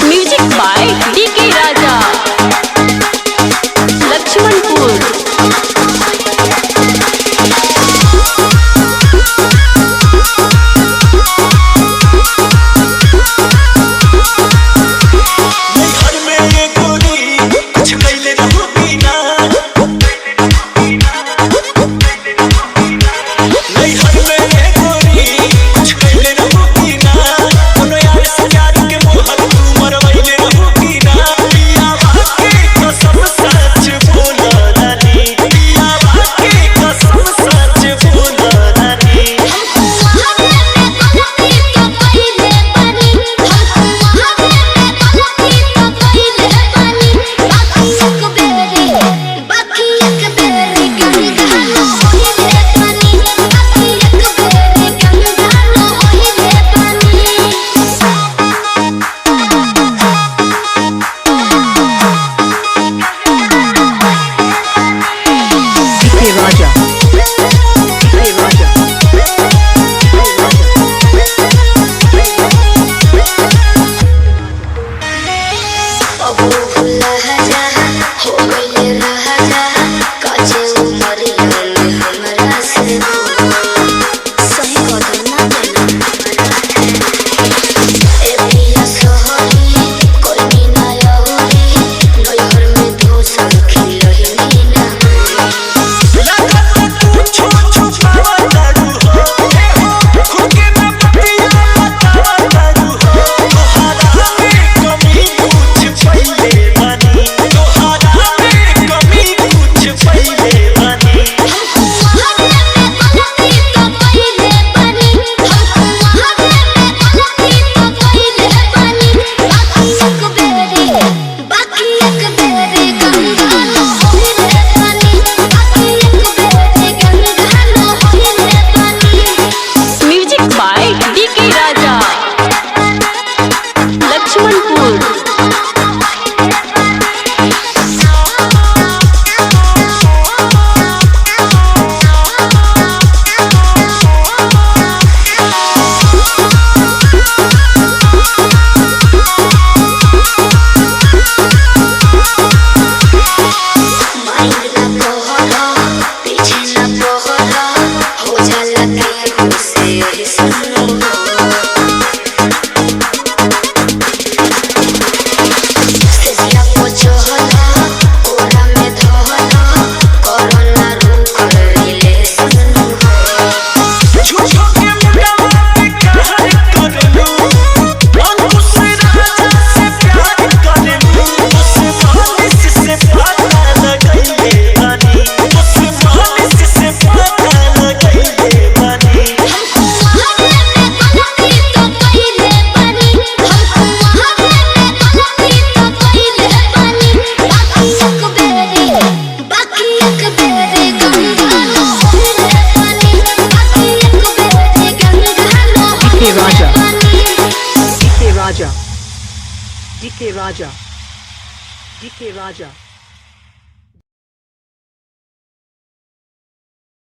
Music by DK Raja, Laxmanpur. घर में ये गोरी कुछ कैले रहू बिना। नहीं घर में ये गोरी कुछ कैले रहू बिना। कोनो यार से प्यार के मोहर तू मरवैले रहू बिना। पिया बाके कसम सच बोला रानी, पिया बाके कसम सच बोला रानी। DK Raja. DK Raja. DK Raja. लागत तू छू छुपावा तारू हो, हे हो खुद के ना पतिया बतावा तारू हो। तोहारा में कमी कुछ पहिले बानी, तोहारा में कमी कुछ पहिले बानी। Music by DK Raja, Laxmanpur. झूठो के मुंडवा पे कहर करलू, अंकुश राजा से प्यार करलू। उस मालिश से पता लगैले बानी, उस मालिश से पता लगैले बानी। DK Raja. DK Raja. DK Raja. DK Raja.